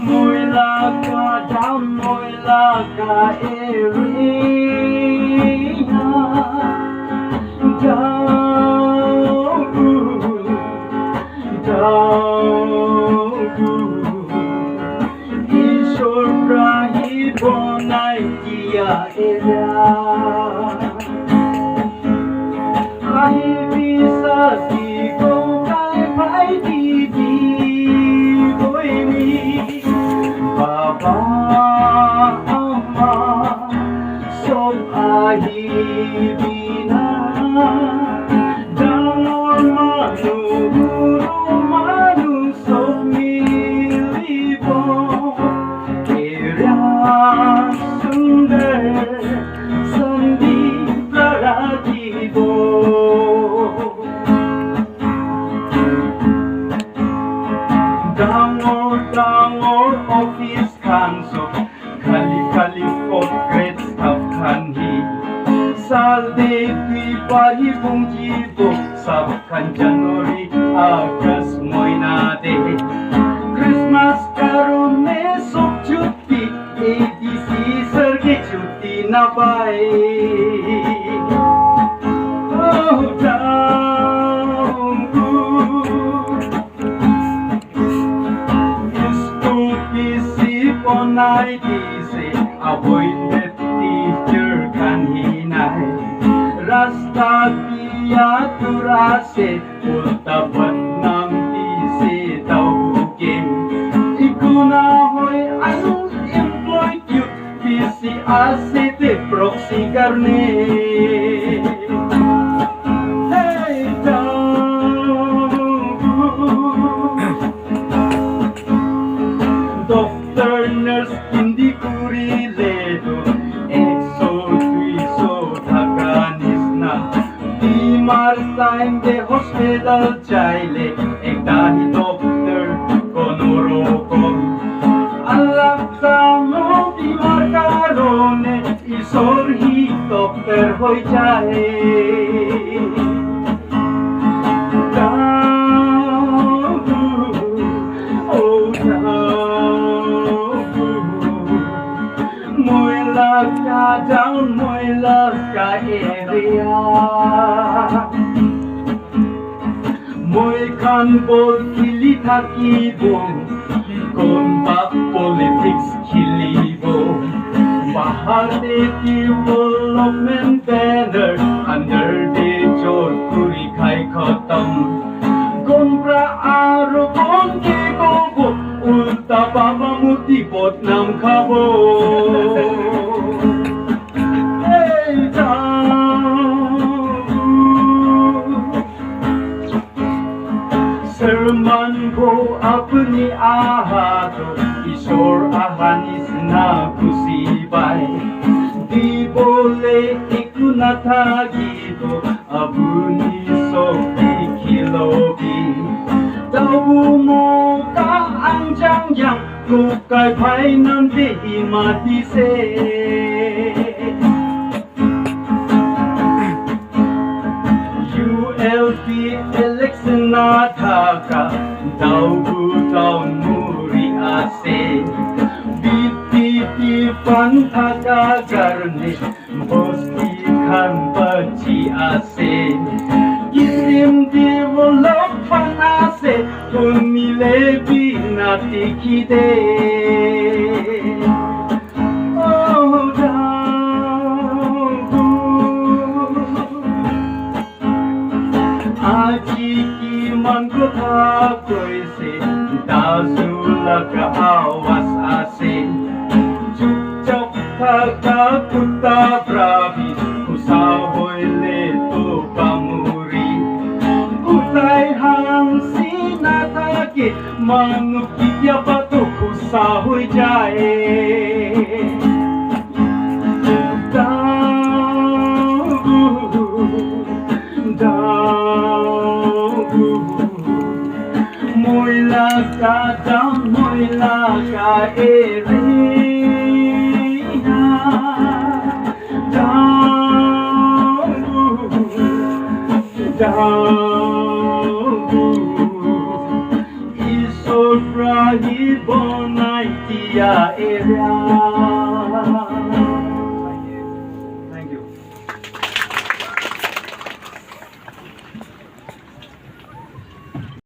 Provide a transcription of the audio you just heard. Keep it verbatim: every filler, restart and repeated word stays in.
Moi laga dam, moi laga area. Dam, dam. Ishwar pra hi bonai diya area. Ahibi sasi kokai bhai didi boini, baba ama sob ahibi na. Dangor manu, buro manu, sob milibo. Area sundar, sandi pra rakhibo. Dangor dangor office khan sob, khali khali fourth grade staff khan hi. Sal de dui bar hi bungjibo, sob khan January, August moina de. Christmas karone sob chutti, A D C sir ke chutti na pai. Oh, down. School P C bonai dise, appointed teacher khan hi nai. Rasta biya dur ase, ulta badnam dise tau ke. Iku na hoi unemployed youth bisi ase te proxy karne. Hey, down. Doctor, nurse, hindi kuri le do, ekso, duiso thaka nisna. Bimar time te hospital jaile, ekta hi doctor kono rokom. Alag dangor bimar karone, Isor hi doctor hoi jaye. Down, oh, down. Moi laga down, moi laga area. Moi khan ball khili thakibo, kon ba politics khilibo. Bahar te development banner, under te chor kuri khai khatam. Kon pra aro kon ke kobo, ulta baba murti bodnam khabo. Hey, down. Sermon ko apni aha to, Isor aha nisna khushi pai. Dibole eku na thakibo, apni sob dekhi lobi. Tabu moka anjang yang, kukai bhai nam te hi matise. U L P election na thaka, Daugu town muri ase. B P P fund thaka karne, bosti khan bachi ase. Kisim development ase, kunile bi na dikhi de. Oh, Daugu. Aji kiman kotha koise, dasu laga awaz ase. Chupchap thaka kutta pra bi, khusa hoile to kamuri. Kutai hamsi na thake, manu kitiaba to khusa hoi jaye. Daugu, Daugu. Moi laga dam, moi laga area. Daugu, Daugu. Agi bonai dia area.